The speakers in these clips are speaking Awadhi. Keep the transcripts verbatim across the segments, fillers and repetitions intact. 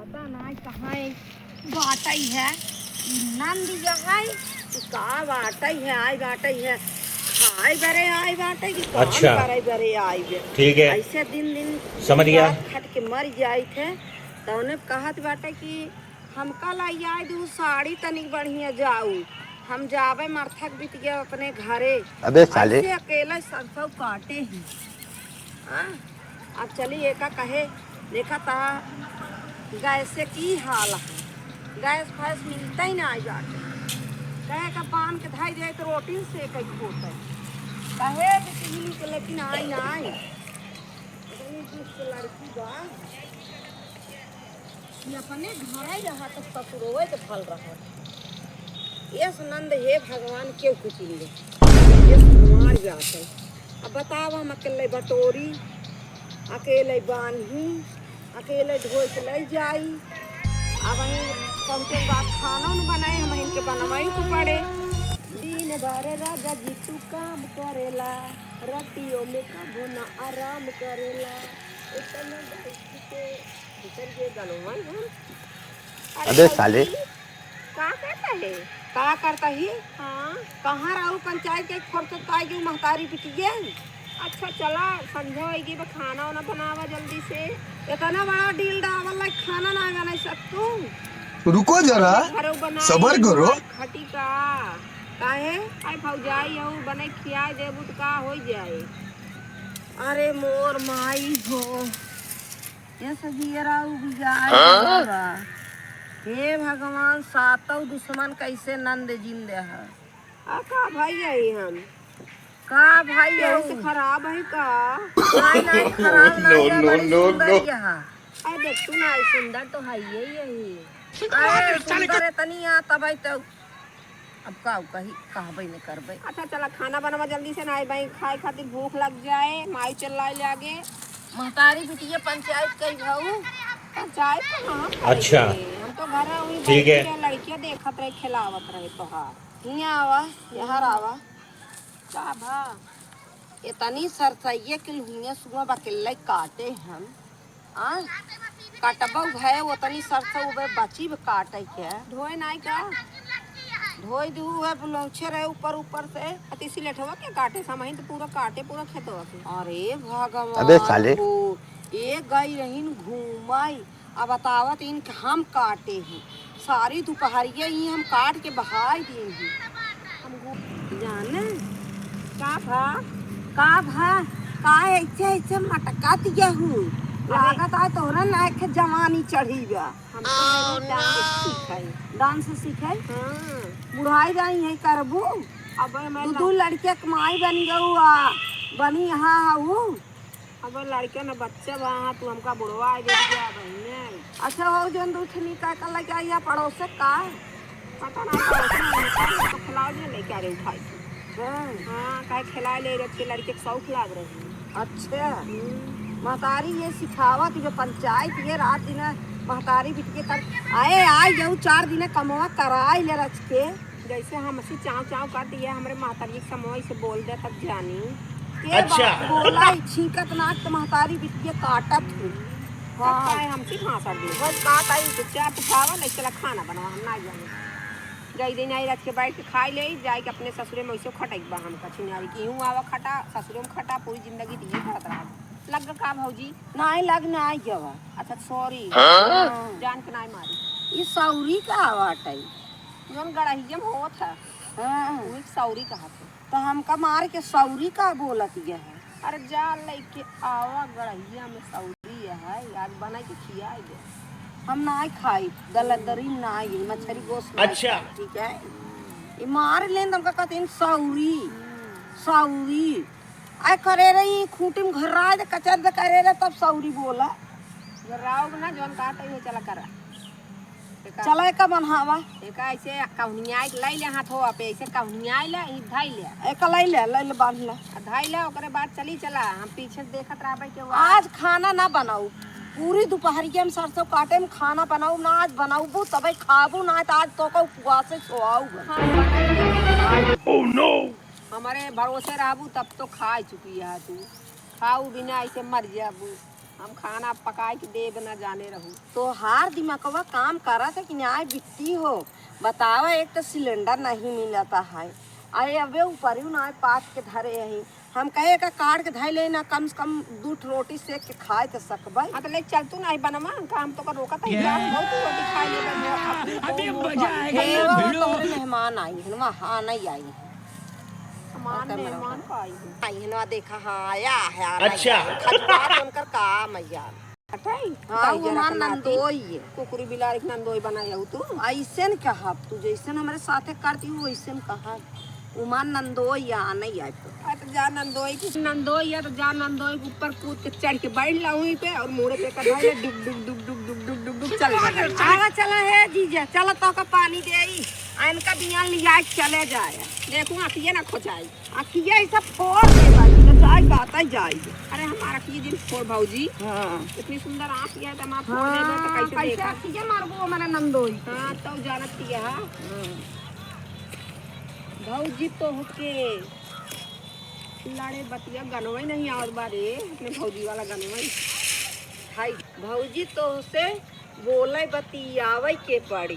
पता नाहीं कहाँ है, बाटइ है, ई नंद जहाँ है, कि का बाटइ है, आइ बाटइ है, खाइ बरे आइ बाटइ, कि काम अच्छा। करइ बरे आइ बे। ठीक है। अइसे दिन दिन समझ गया। खट के मर जाइत है, तउने कहत बाटइ कि हमका लइ आइ दू साड़ी तनिक बढ़िया जाउ, हम जाबे मरथक बिटिया अपने घरे। अबे साले। अइसे अकेला सरसों काटे ही। हाँ? अब चली एका कहे, देखा ता गैस से की हाल है, गैस फैस मिलतइ नाहीं बाटे। कहे का पान के धाई दे तो रोटी से कहीं खोते। कहे बिटिया के लेकिन आइ नाहीं। इतनी दुष्ट लड़की बा। ये अपने घरे रहा तो ससुरोए के फल रहा। ये सुनंद हे भगवान केहू कुछ नहीं। ये हमार जात है। अब बताओ हम अकेले बटोरी, अकेले बान्ही, अकेले ढोए के ले जाई। अब वहीं पहुँचे के बाद खाना न बनाए, हम इनके बनवाई को पड़े। दिन भर राजा जी तू काम करेला, रतियों में कबो ना आराम करेला। इतना बैठ के भीतर ये गलवाई हम। अरे अबे साले। भौजी, का करता है? का करता ही? हाँ। कहाँ रहू पंचायत के फुर्सत पाई गई महतारी पिटिए? अच्छा चला, संझा होइगी बा, खाना वाना बनावा जल्दी से। इतना बड़ा डील डावल लाइक खाना ना बनाई सकतू? रुको जरा, घरो बनाई सबर करो। खटी का? काहे? आई भौजाई हऊ, बने खियाए देबू त का होइ जाए? अरे मोर माई हो, ये सजियरा उबिजाए हाँ? बा। हे भगवान, सातौ दुश्मन कैसे नंद जिंदे है। आ का भाई आई हम? का भाई केहू आई? से खराब है का? नाहीं, नाहीं, खराब ना no, है, no, बड़ी no, सुंदर no। ये है। अरे देख तू ना, सुंदर तो है ये यही। अरे सुंदर है तनी आ, तब आई तो अब का कही, कहबे न करबे। अच्छा चला खाना बनावा जल्दी से, नाहीं भाई खाए खातिर भूख लग जाए, माई चिल्लाए लागे। महतारी बिटिया पंचायत कई भाऊ। पंचायत तो हम अच्छा। करेंगे। हम तो घर हुई ठीक है। लड़कियां देखत रहे, खिलावत रहे तोहार। हियाँ आवा, यहाँ आवा। का भा? इतनी सरसइये के लुहिया सुआ बकेल्ले काटे हम। आ? कटबौ भय ओतनी सरसों उबे बची बे काटे के। ढोए नाई का? ढोए दू है बुलौछे रहे ऊपर ऊपर से। अति सिलेठवा के काटे, समहिन तो पूरा काटे, पूरा खेतवा के। अरे भगवान अबे साले। हो, ए गई रहीन घूमाई, अब बतावत इनके हम काटे ही। सारी दुपहरिया ही हम काट के बहाई दीन ही। हम घू-, जाने का भा, का भा, का ऐसे, ऐसे मटका दिया हूँ। अरे। लागत आ तोहरा ना एक जवानी चढ़ी बा। हम तो जरूर डांस सीखे। डांस सीखे? हाँ। बुढ़ाई जाई है करबू? अब मैं दू, दू लड़के के माई बन गऊ आ, बनी यहाँ हऊ। अब लड़के न बच्चे बा, तू हमका बुढ़वा आ गई क्या बहिने? अच्छा हो जौन दू ठे निकाल के लेके आई है पड़ोसे का? पता ना पड़ोसे में तो खिलाओ जे लेके आ रहे उठाई के। हाँ। हाँ, काहे खिलाए ले रखे लड़के के शौक लाग रही। अच्छा। हम्म। महतारी ये सिखावत ये पंचायत ये रात दिन महतारी बिटिया कर आए आ जाऊ चार दिन कमवा कराई ले रच के। जैसे हमसे चाव चाव कर दिया, हमरे महतारी के समोई से बोल दे तब जानी। के अच्छा। बा-, बोला ही छींकत नाक त महतारी बिटिया काटत हूँ। तब हाँ। काहे हमसे भाषण दे? बस बात आई। चुपचाप उठावा, नहीं चला खाना बनावा, हम ना जाने। जय दिन आई रच के बैठ के खाई ले, जाए के अपने ससुरे में वैसे खटक बा हम कछिनारी कि यूं आवा खटा, ससुरे में खटा, पूरी जिंदगी दिए करत रहा। लग का भौजी? नाई लग नाई गवा। अच्छा सॉरी। हाँ। जान के नाई मारी। ई सौरी का बाटै? जौन गड़हिया में होत है, हाँ। उही के सौरी कहत है। तो हमका मार के सौरी का बोलत ये है? अरे जा लेके आवा गड़हिया में सौरी है, आज बना के खियाए दे। हम ना खाई, दलदरी ना, ये मछरी गोश्त ना अच्छा। खाई, ठीक है? ये मार लेन तो हमका कहते हैं सौरी, हम्म। सौरी। आए करे रही खूंटी में घर्रा दे, कचर दे करे रहे, तब सौरी बोला। घर्राओ ना, जौन कहते हैं, चला करा। एका चला एका बन्हावा। एका ऐसे कहुनियाई के लई ले हाथवा पे, ऐसे कहुनियाई ले, ई धाई ले। एका लई ले, लई ले बांध ले। आ धाई ले, ओकरे बाद चली चला, हम पीछे से देखत रहबे के हुआ। आज खाना ना बनाऊ, पूरी दुपहरिया में सरसों काटे में खाना बनाऊ ना, आज बनाऊबू तबे खाबू ना, तो आज तोका उपवासे सोआऊ बन। हाँ, बनाई। Oh no! हमरे भरोसे रहबू तब तो खाए चुकी है तू, खाऊ बिना ऐसे मर जाबू। हम खाना पकाए के देब ना जाने रहू। तोहार दिमागवा काम करत है कि नाहीं बिट्टी हो? बतावा, एक तो सिलेंडर नहीं मिलता है, अरे अबे ऊपरी ना पाक के धरे यही। हम कहे का काट के धइ ले ना, कम से कम दू ठो रोटी सेक के खाए तो सकबै। हाँ, तो ले चल तू ना, बनवा, हम तो का रोकत है, जा, बहुत रोटी खाए ले, बस, अपनी अबे दो मजा आएगा हे ना, वो भिड़ो। तोहरे मेहमान आई है ना, हाँ, नहीं आई है। हमार ओके, मेहमान मेहमान। का आई है? आई है ना, देखा, हाँ, आया है, आ रहा है। अच्छा। खजुआत उनकर का मैया। हटाई? हाँ, बताई वो जरा हमार अपना नंदोई है। कुकुरी बिलारी के नंदोई बनाई हऊ तू? ऐसे न कहब, तू जैसन हमरे साथे करती हूँ, वैसे न कहब। उमा नंदोई आ, नहीं आए तो। आ तो जा नंदोई की, नंदोई आ तो जा नंदोई के ऊपर कूद के चढ़ के बैठ ला वहीं पे और मुड़े पे का धर ले, डुक, डुक, डुक, डुक, डुक, डुक, डुक, चल जा। आवा चला है जीजा, चला तो का पानी दे आई, आ इनका बियान लिया के चले जाए। देखू, आँखिए ना खोजाई। आँखिए ऐसा फोड़ दे भाई, तो जाई बात आई जाई। अरे हमारा की दिन फोड़ भौजी। हाँ। इतनी सुंदर आँख है, तो हम आप फोड़ हाँ, देबो तो कैसे कैसे देखा? आँखिए मारबो हमारा नंदोई। हाँ, तो जानत की है। हाँ। भौजी तो होके लड़े बतिया गनवई नहीं आवत बा रे, अपने भौजी वाला गनवई। हाय, भौजी तोहसे बोले बतियावे के पड़ी।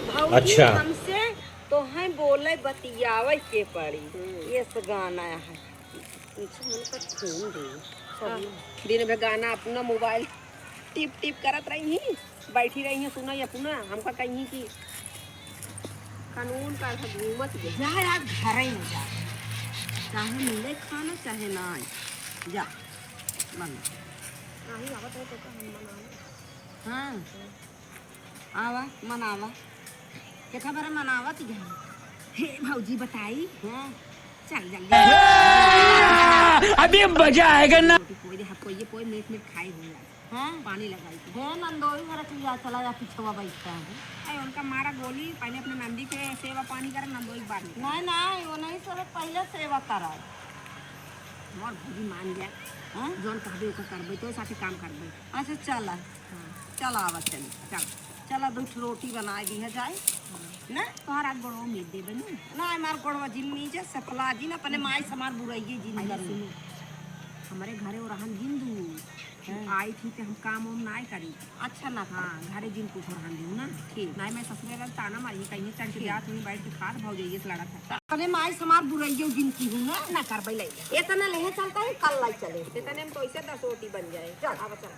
भौजी अच्छा। हमसे तोहे बोले बतियावे के पड़ी। हम्म। ये से गाना है। पीछे मन का खून दे। हाँ। दिन भर गाना अपना मोबाइल टिप टिप करत रही ही, बैठी रही ही, सुना या पुना, हमका कहीं कि कानून का ऐसा घूमत गए। जा यार, घर ही में जा, चाहे मिले खाना, चाहे ना आए, जा, बंद। नाही आवत है तो का हम मनावे? हाँ, आवा, मनावा, केथा बरे मनावत ही है। हे भौजी बताई, हाँ, चल जल्दी। अभी मजा आएगा ना। कोई दे, कोई ये, कोई मीठ मीठ खाई हो यार। हाँ? पानी लगाई के। हे नंदोई घर के लिया चला जा, पिछवा बैठता है। अरे उनका मारा गोली, पहले अपने नंदी के सेवा पानी करे, नंदोई के बाद में। नहीं, नहीं, वो नहीं सब पहले सेवा करा। हमार भौजी मान गया। हाँ? जौन कहबे ओकर करबे, तो साथे काम करबे। अच्छा, चला। हाँ। चला, आवा, चली। चल। चला, दो ठो रोटी बनाए दिया जाए। हाँ। ना? तोहरा गोड़वा में दे बनी। ना, हमार गोड़वा जिन मीजे, सफला जिन, अपने माई से हमार बुराइये जिन अरे करी। सुनो, हमारे घरे वो रहन जिन दू। हाँ। आई थी तो हम काम वाम नाय करी। अच्छा ना। हाँ, घरे जिन कुछ रहन दू ना। ठीक। नाय मैं ससुरे वाला ताना मारी, कहीं चढ़ के ठीक। जात हुई, बैठ के खात भौजइये से लड़त है। अपने माई से हमार बुराइये जिन की हूँ ना। ना करबै ले। इतना लेहे चलता है, कल लाई चले। इतने में तो ऐसे दस रोटी बन जाए। चल। अब चल।